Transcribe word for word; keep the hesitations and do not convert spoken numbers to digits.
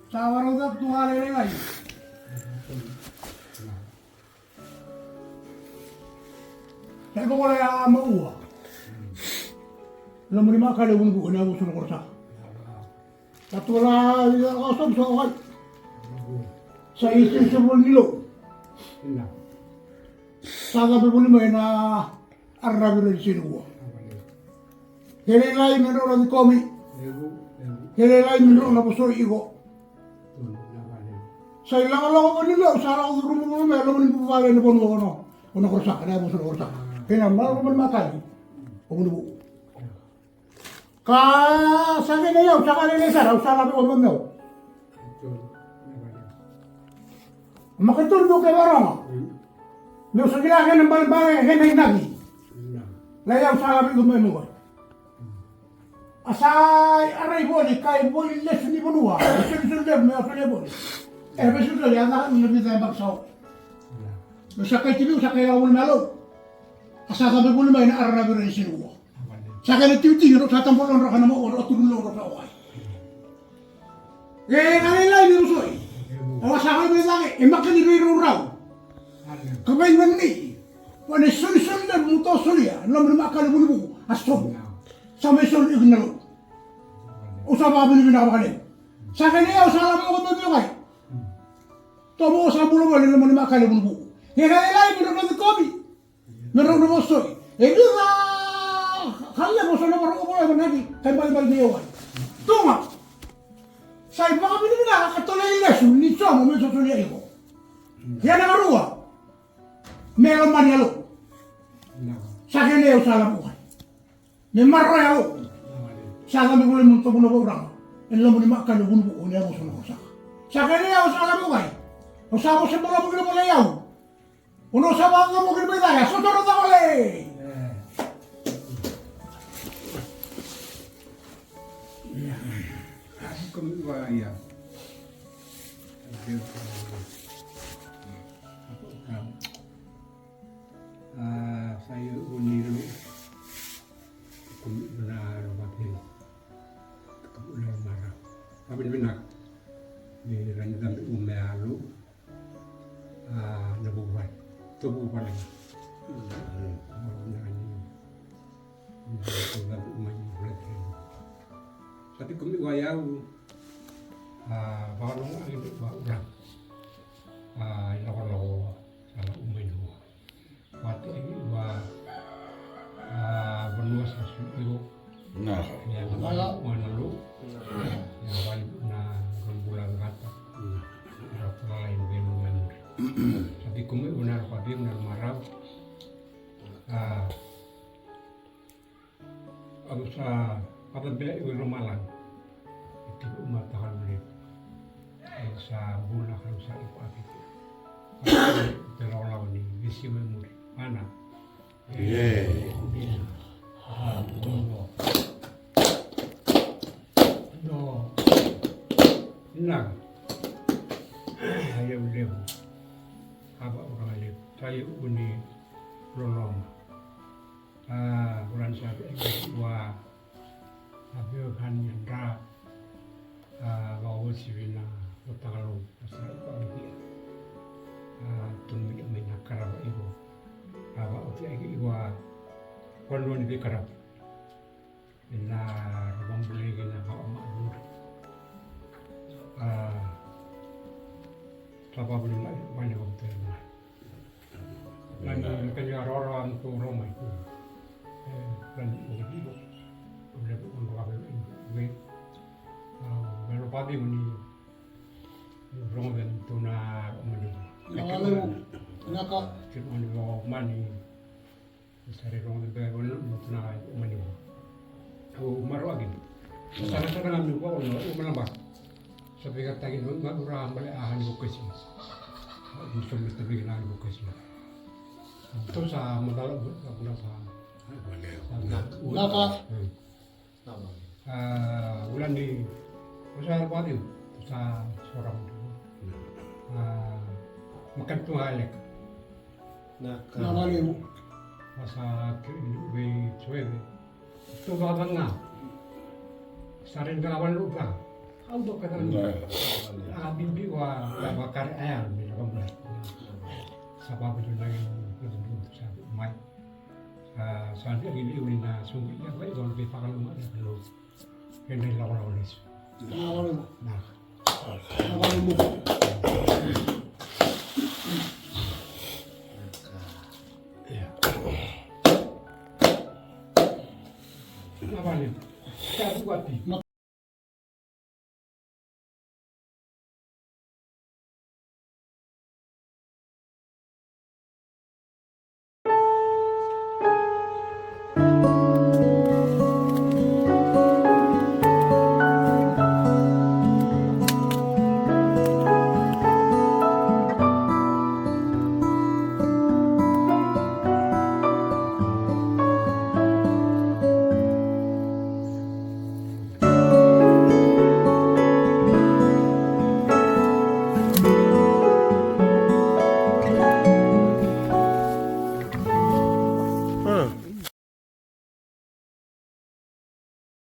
Sa vakarau tu ga lailai. Sa i kokola ya maua. Loma ni makale vunuvuku ena yavusa na korosaka. Sa tu la i la ka sobu sa okai. Sa i sisivoli ni lou. Sa cabe voli mai na Araravi ira ni sinuwa. Ke lailai me drau na cikomi. Ke lailai me drau na vosoi iko. Sa i lagolago voli lou, sa lako curuma voli mai loma ni vuvale ni vanua ono. Ono korosaka, na yavusa na korosaka. Kei na maloma ni makali. O voli vu. Ka sa kena yau, sa ka lailai sara, au sa lave o meu. Makatolu meu kai varoga. Meu sa kila kena balebale, kena inaki. Na yau sa lave o meu meu kai. A sa i arai voli, kai voli lesu ni vanua. Solisoli levu meu solia voli. E vesolisoli, a na vica e baki sau. Meu sa kai tivi, au sa kai lako voli na lou. A sa cabe voli mai na Araravi ira ni sinuwa. Sa kena tiutigi rau sa tabolo rau kana mau rau turu lo rau sa wai. E ka lailai ni rusoi. Au sa kai mai cake e makani vei rau rau. Ka vai mani. Wane solisoli na muto solia. Loma ni makale vunuvuku. A sobu. Sa mai soli iko na lou. Au sa vakavinavinaka vakalevu. Sa kena yau sa lavo ko mai vei kai. Tomo sa bula vale loma ni makale vunuvuku. E ka lailai ni rau na cikomi. Me rau na vosoi. E liu ca. Ka levu sa na marau volai vanaki. Kai balebale ni e wai. Tuga. Sa i vakavinavinaka ka tolei lesu ni somo me sosolia iko. Ia na karua. Me lomani a lou. Sa kena yau sa lavo kai. Me maroroya au. Sa cabe voli munu tobu na vauraga. E loma ni makale vunuvuku ni yavusa na korosaka. Sa kena yau sa lavo kai. Au sa vosa balavu kina voli yau. O na sa vakacamu kina mai cake. A sotoro cakole. A, sa i vuni lou. Tukumi vuna ro vapili. Tukumi vuna ro marau. Vapili vinaka. Ni rani tambi ume alu. A, na vuvale. Tovu vale. Vuna rani. Vuna rani tambi ume ni vapili. Sa tukumi wa yau. A, vakalogo ai ni vaura. A, i lakolako. Sa la ume ni vua. Vatu ai ni vua. A, vanua sa su iko. Na. Ia na vale ua na lu. Ia vale na rubula vata. Ia tala lai venu na muri. Sa tikumi una rapa venu na marau. A, Au sa vata bea i lomalagi. E tiko uma taka lulevu. Au sa bula ka au sa iko a viti. Te lawalawa ni visi mai muri. Ana. Ie. A, no. No. Ina. Ai au levu. Ava ura levu. Tai uni loloma. A, vula ni sa vei ua a veo hani dra. A, vakaosi vei na vatakalou a sa iko a via. A, tumi a mai na karava iko. A, vakaoti a iko a vanua ni veikarava. Ina ravabulei kina vakaoma a vuri. A, sa vavuli mai vale o Telemai. Lani kani a roro a mutu romai. E, lani o vivo. O levu o ndroka vei vei. A, vei lo pavi muni. Rongo vei mutu na omani. Na levu. Naka. Kiri mani lo mani. Sari rongo vei mutu na omani. O maro agi. Sara sara nga mi vau na o malamba. Sa vei kataki na nga ura male a hani vokesi. Ni so mi ta vei na hani vokesi. Tou sa madala na kuna sa. Naka. A, ula ni Sa valiu, sa sora mo. Ah, makan tu alek. Na ka. Na valiu. Sa kiri vei tueve. Tu vavanga. Sa rin vanga valu ka. Au do ka. Na. Ah, bibi wa, wa kare ayal, mi na kamra. Sa babu tu na rin, sa mai. Ah, sa rin rin na sungi ya, wa rin rin pakaluma ya. Kena ilakolako lesu. Ilakolako. Na. Ilakolako.